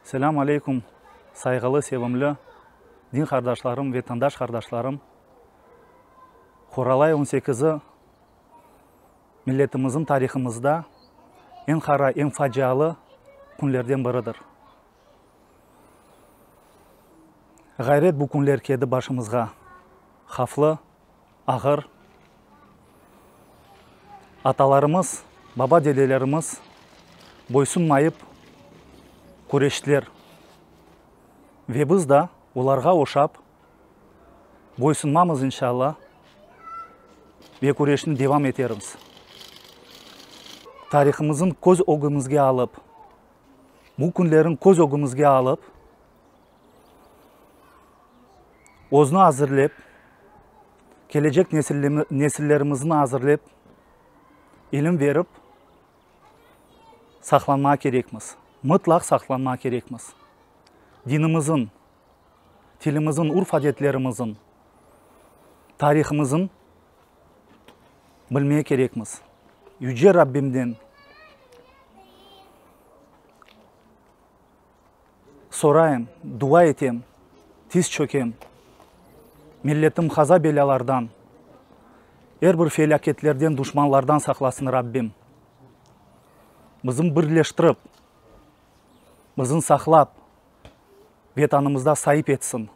Selâm aleyküm, sayğılı, sevimli din qardaşlarım, vetandaş qardaşlarım! Quralay on sekizi milletimizniñ tarihımızda eñ qara, eñ facialı künlerden biridir. Ğayret bu künler keldi başımızğa, havflı, ağır. Atalarımız, baba-dedelerimiz boysunmayıp küreştiler ve biz da olarğa oşap boysunmamız inşalla ve küreşni devam etermiz. Tarihımızın köz ögümizge alıp, bu künlerin köz ögümizge alıp, Özni azırlep, kelecek nesillerimizni azırlep, ilim berip saqlanmağa kerekmiz. Mıtlaq saqlanmağa kerekmiz. Dinimizin, tilimizin, urf-adetlerimizin, tarihımızın bilmege kerekmiz. Yüce Rabbimden Sorayım, dua etem, tiz çökem, Milletim qaza-belâlardan, er bir felâketlerden, duşmanlardan saqlasın Rabbim. Bizim birleştirip, bizim saqlap, Vetanımızda saip etsin.